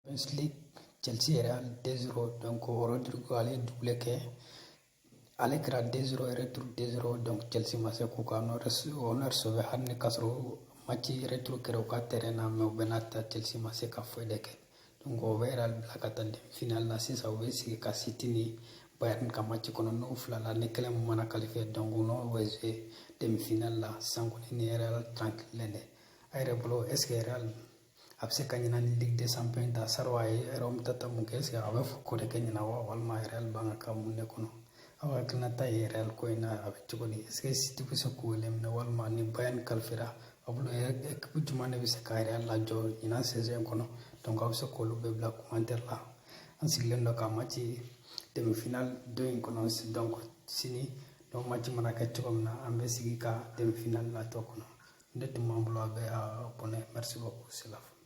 Champions League, Chelsea Real 2-0. Donc Rodrigo, ale ye doublé kɛ. Ale kɛra 2-0, retour 2-0. Donc Chelsea ma se k'u ka honneur sauver, hali ni k'a sɔrɔ match retour kɛra u ka terrain na, mais u bɛna ta, Chelsea ma se ka foyi de kɛ. Donc o bɛ Real bila ka taa demi-finale la. Sisan u bɛ sigi ka City ni Bayern ka match kɔnɔ. N'o fila la, ni kelen mun mana qualifier, donc n'o bɛ jouer demi-finale la. Sisan kɔni, ni Real tranquille dɛ. A yɛrɛ bolo, est ce que Real a bɛ se ka ɲina ni Ligue des Champions ta? Saro a ye remontada mun kɛ, est ce que a bɛ fɔ ko de kɛ ɲina wa, walima Real b'an ka mun de kɔnɔ? Aw hakilinata ye Real ko in na, a bɛ cogo di? Est ce que City bɛ se k'u éliminer, walima ni Bayern qualifiera, a bolo équipe jumɛn de bɛ se ka Real lajɔ ɲinan saison kɔnɔ? Donc aw bɛ se k'olu bɛɛ bila commentaire la. An sigilen don ka match demi-finale don in kɔnɔ. Donc sini, donc match mana kɛ cogo min na, an bɛ sigi ka demi-finale latɔ kɔnɔ. Ne tun b'an bolo, a bɛ abonné. Merci beaucoup, c'est la fin.